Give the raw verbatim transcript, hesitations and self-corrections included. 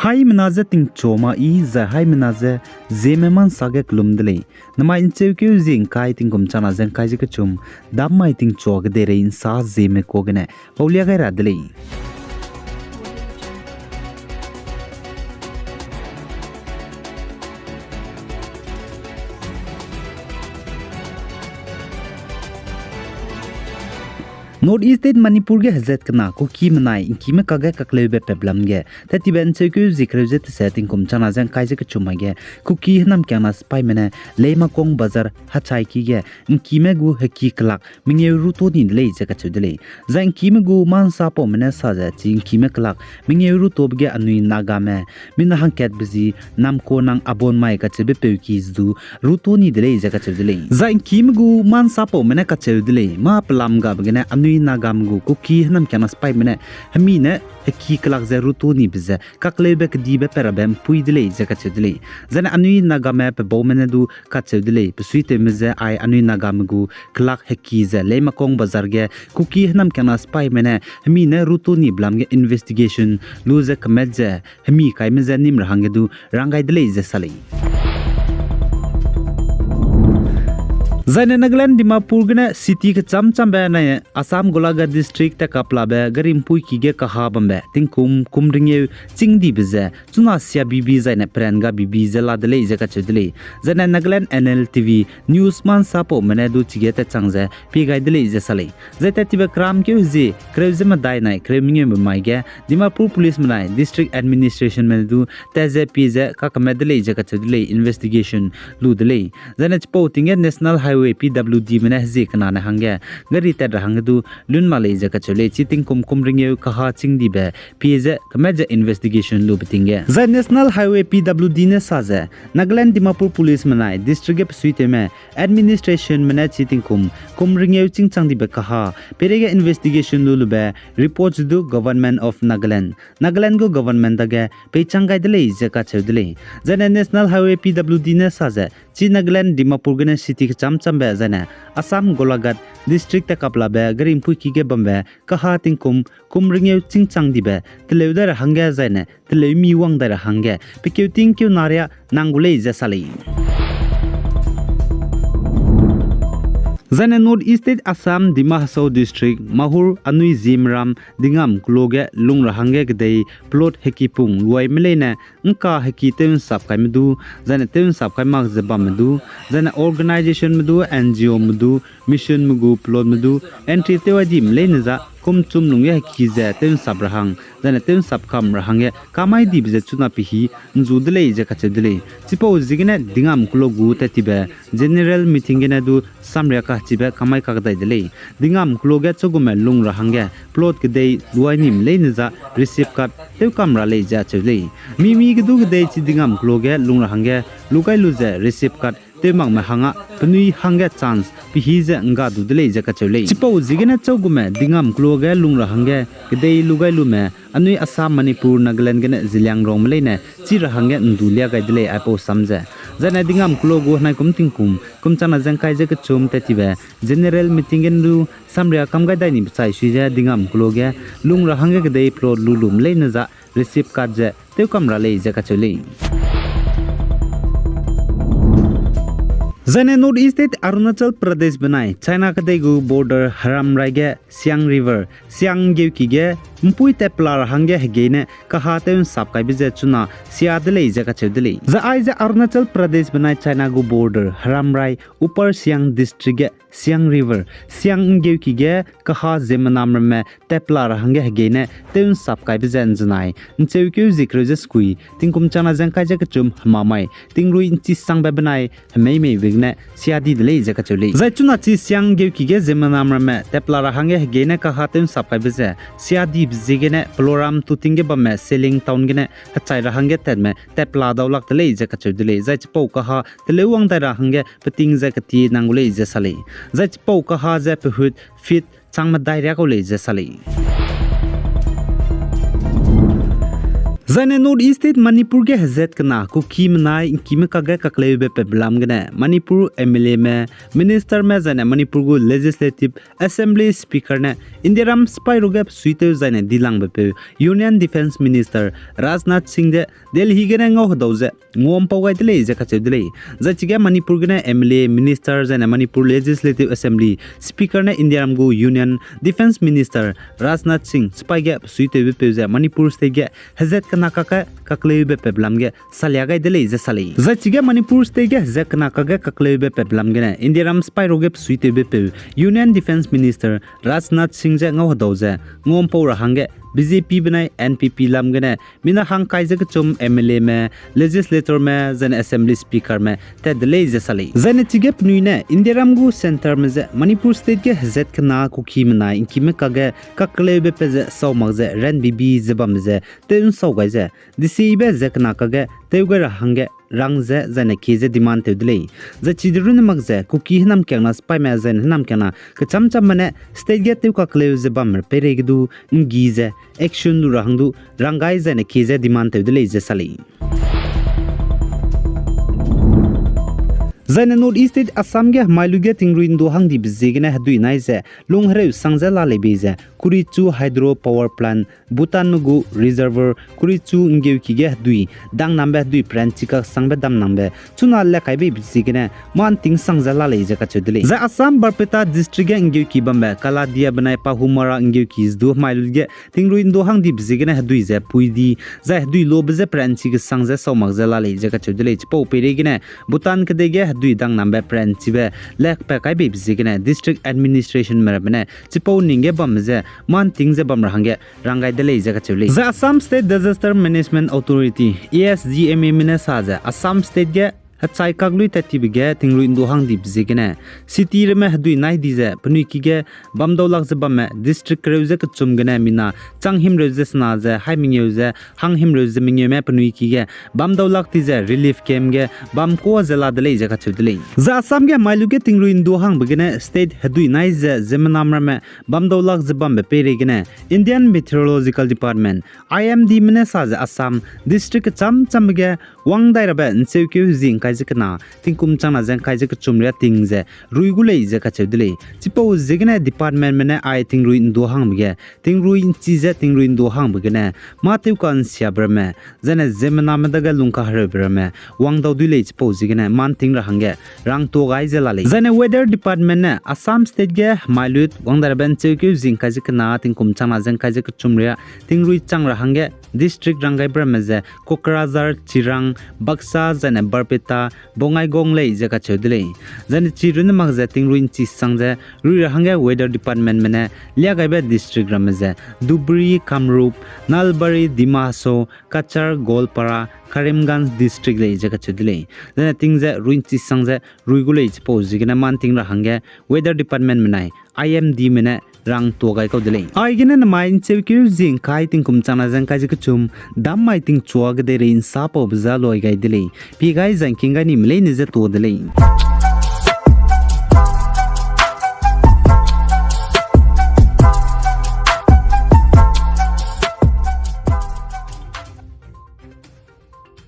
Haimena je tingchua ma i, zai haimena je Zeme ma nsa ge kelum de lei. Namai ncheukeu zie ngkai tingkum chana ze ngkai ze kechum, dam mai tingchua kedeirei nsa Zeme kua gene paulia gai ra de lei. North East State Manipur ge hezat kena Kuki menai ngkime kage kakleube peplam ge tattibe ncheukeu zie kereu ze tese tingkum chana ze ngkai ze kechum mai ge Kuki hênamkiangna sipaime ne Leimakong Bazar hechai ki ge ngkime gu heki kelak mengeu ruto ni de lei ze kacheu de lei. Zai ngkime gu mâ nsa paume ne sa ze chi ngkime kelak mengeu rutobe ge anui Nagame mina hangkatbe zi Namko nang Abonmai kacheube peu ki ze du ruto ni de lei ze kacheu de lei. Zai ngkime gu mâ nsa paume ne kacheu de lei, mâ pelam gabe gene anui Nagame gu Kuki hênamkiangna sipaime ne hemi ne heki kelak ze ruto nibe ze kakleube kedibe pe rabe mpui de lei ze kacheu de lei. Zaine anui Nagame pe baume ne du kacheu de lei, pe suitewme ze ai anui Nagame gu kelak heki ze Leimakong Bazar ge Kuki hênamkiangna sipaime ne hemi ne ruto nibe lam ge investigation lu ze kemet ze hemi kaime je nim ra hangge du rang gai de lei ze sa lei. Zaine Nagaland Dimapur gene city kechâm châmbe nai Assam Golaghat District tat kaplabe gari mpui ki ge kaha bambe tingkum kum ringeu chîng dibe ze chuna sia bibi zaine peran ga bibi ze la de lei ze kacheu de lei. Zaine Nagaland N L T V news mâ nsa paume ne du chige tatchang ze pie gai de lei ze sa lei. Zai tattibe keramkeu hezie kereu ze medai nai kereu mengeu be mai ge Dimapur Police menai District Administrationme ne du tat ze pie ze kakeme de lei ze kacheu de lei, investigation lu de lei. Zaine chipau ting ge National Highway P W Dme ne hezie kena ne hangge gari tat ra hangge du lun mak lei ze kacheu lei, chi tingkum kum ringeu kaha chîng dibe pie ze kemet ze investigation lube ting ge. Zai National Highway P W D ne sa ze, Nagaland Dimapur Police menai district ge pe suitewme administrationme ne chi tingkum kum ringeu chîngchang dibe kaha peireige investigation lu lube report ze du Government of Nagaland, Nagaland gu government dage peichang gai de lei ze kacheu de lei. Zaine National Highway P W D ne sa ze, chi Nagaland Dimapur gene city kechâm châmbe zaine Assam Golaghat District tat kaplabe gari mpui ki ge bambe kaha tingkum kum ringeu chîngchang dibe teleu dai ra hangge zaine teleu mi wang dai ra hangge pe keu tingkeu na riâ nang gu lei ze sa lei. Zaine North East State Assam, Dima Hasao District, Mahur anui Zimram Dingam Kulo ge lung ra hangge kedei plot hekipung luaime leine ngka heki tew nsap kaime du, zaine tew nsap kai mak ze bamme du, zaine organizationme du, N G Ome du, missionme gu plotme du entry tew ai dime leine za kum chum lungge heki ze tew nsap ra hang, zaine tew nsap kam ra hangge kamai dibe ze chuna pihi nzu de lei ze kacheu de lei. Chipau ziegene Dingam Kulo gu tattibe general meeting gene du samria kachibe kamai kakdai de lei. Dingam Kulo ge chagume lung ra hangge plot kedei luai nime leine za receipt card tew kam ra lei ze acheu lei. Mi mi ge du kedei chi Dingam Kulo ge lung ra hangge lu gai lu ze receipt card tew makme hangge penui hangge chance pihi ze ngga du de lei ze kacheu lei. Chipau ziegene chagume Dingam Kulo ge lung ra hangge kedei lu gai lume anui Assam, Manipur, Nagaland gene Zeliangrongme leine chi ra hangge ndu lia gai de lei aipau sam ze. Zaine Dingam Kulo gu henai kum tingkum kum chana ze ngkai ze kechum tattibe general meeting gene du samria kam gai dai nibe chai sui ze Dingam Kulo ge lung ra hangge kedei plot lu lume leine za receipt card ze tew kam ra lei ze kacheu lei. Zaine North East State Arunachal Pradesh benai China kedei gu border Haramrai ge Siang River, Siang nggeuki ge mpui tat pela ra hangge hegeine kaha tew nsap kaibe ze chuna sia de lei ze kacheu de lei. Zai aize Arunachal Pradesh benai China gu border Haramrai Upper Siang District ge Siang River, Siang nggeuki ge kaha ziemmena ramme tat pela ra hangge hegeine tew nsap kaibe ze nzenai ncheukeu zie kereu ze sekui tingkum chana ze ngkai ze kechum hemamai tingrui nchi sangbe benai hemeimeibe gene sia di de lei ze kacheu lei. Zai chuna chi Siang nggeuki ge ziemmena ramme tat pela ra hangge hegeine kaha tew nsap kaibe ze sia dibe ziegene peloram tuting ge bamme Seling town gene hechai ra hangge tatme tat pela dau lak de lei ze kacheu de lei. Zai chipau kaha teleu wang dai ra hangge peting ze ketie nang gu lei ze sa lei. Zai chipau kaha ze pehut feet chang medai riâ kau lei ze sa lei. Zaine North East State Manipur ge hezat kena Kuki menai ’ngkime kakge kakleube pebelam gene Manipur M L Ame, Ministerme zaine Manipur gu Legislative Assembly Speaker ne Indiaram sipai ruge besuitew zaine dilangbe peu Union Defence Minister Rajnath Singh ze Delhi gene ngau hedau ze nguampau gai de lei ze kacheu de lei. Zai chige Manipur gene M L A, Minister zaine Manipur Legislative Assembly Speaker ne Indiaram gu Union Defence Minister Rajnath Singh sipai ge besuitewbe peu ze Manipur State ge hezat kena kakge kakleube pebelam ge salia gai de lei ze sa lei. Zai chige Manipur State ge hezat kena kakge kakleube pebelam gene Indiaram sipai ruge besuitewbe peu Union Defence Minister Rajnath Singh ze ngau hedau ze nguampau ra hangge B J P benai N P P lam gene mina hangkai ze kechum M L Ame, Legislatorme zaine Assembly Speakerme tat de lei ze sa lei. Zaine chige penui ne Indiaram gu Centreme ze Manipur State ge hezat kena Kuki menai ’ngkime kakge kakleube pe ze sau mak ze ranbibi ze bambe ze tew'nsau gai ze, desibe hezat kena kakge tew gai ra hangge rang ze zaine kie ze demand tew de lei. Zai chide runne mak ze Kuki hênamkiangna sipaime zaine hênamkiangna kechamchamme ne state ge tew kakleu ze bambe peireige du ’nggi ze action lu ra hang du rang gai zaine kie ze demand tew de lei ze sa lei. Zaine North East State Assam ge hemai lu ge tingrui ’ndu hangdibe ziegene hedui nai ze lung hereu sang ze la lei bei ze Kurichu Hydro Power Plant, Bhutanme gu reservoir Kurichu ’nggeuki ge hedui dangnambe hedui peranchi kasangbe damnambe chuna le kai beibe ziegene mâ ’nting sang ze la lei ze kacheu de lei. Zai Assam Barpeta District ge ’nggeuki bambe Kaladia benai Pahumara ’nggeuki ze du hemai lu ge tingrui ’ndu hangdibe ziegene hedui ze pui di, zai hedui lobe je peranchi kesang ze sau mak ze la lei ze kacheu de lei. Chipau peireigene Bhutan kedei ge hedui dangnambe peranchibe le pa kai beibe ziegene district administrationme ramme ne chipau ning ge bambe je mâ ’nting ze bam ra hangge rang gai de lei ze kacheu lei. Zai Assam State Disaster Management Authority, A S D M Ame ne sa ze Assam State ge hechai kakluî tat tibe ge tingrui ’ndu hangdibe ziegene city ramme hedui nai di ze penui ki ge bamdau lak ze bamme district kereu ze kechum gene mina chang himreu ze sena ze hai mengeu ze hang himreu ze mengeume penui ki ge bamdau lak di ze relief camp ge bam kuâ ze la de lei ze kacheu de lei. Zai Assam ge hemai lu ge tingrui ’ndu hangbe gene state hedui nai ze ziemmenam ramme bamdau lak ze bambe peireigene Indian Meteorological Department, I M Dme ne sa ze Assam district kecham chambe ge wang dai rabe ’ncheukeu zi ’ngkai ze kena tingkum changna ze ’ngkai ze kechum riâ ting ze rui gu lei ze kacheu de lei. Chipau ziegene departmentme ne ai tingrui ’ndu hangbe ge tingrui ’nchi ze tingrui ’ndu hangbe gene mâ tewka ’nsiabe ramme zaine ziemmename dage lungkahereube ramme wangdau dui lei chipau ziegene mâ ’nting ra hangge rangtuâ gai ze la lei. Zaine Weather Department ne Assam State ge hemai lut wang dai rabe ’ncheukeu zi ’ngkai ze kena tingkum changna ze ’ngkai ze kechum riâ tingrui chang ra hangge district ranggaibe ramme ze Kokrajhar, Chirang, Baksa, zaine Barpeta, Bongaigaon lei ze kacheu de lei. Zaine chi runne mak ze tingrui ’nchi sang ze rui ra hangge Weather Departmentme ne liagaibe district ramme ze Dhubri, Kamrup, Nalbari, Dima Hasao, Cachar, Goalpara, Karimganj district lei ze kacheu de lei. Zaine ting ze rui ’nchi sang ze rui gu lei chipau ziegene mâ ’nting ra hangge Weather Departmentme nai I M Dme ne rangtuâ gai kau de lei. Aigene namai ’ncheukeu zi ’ngkai tingkum changna ze ’ngkai ze kechum dam mai tingchua kedeirei ’nsapaube ze loi gai de lei. Pie gai zai ’ngking gai nime leine ze tuâ de lei.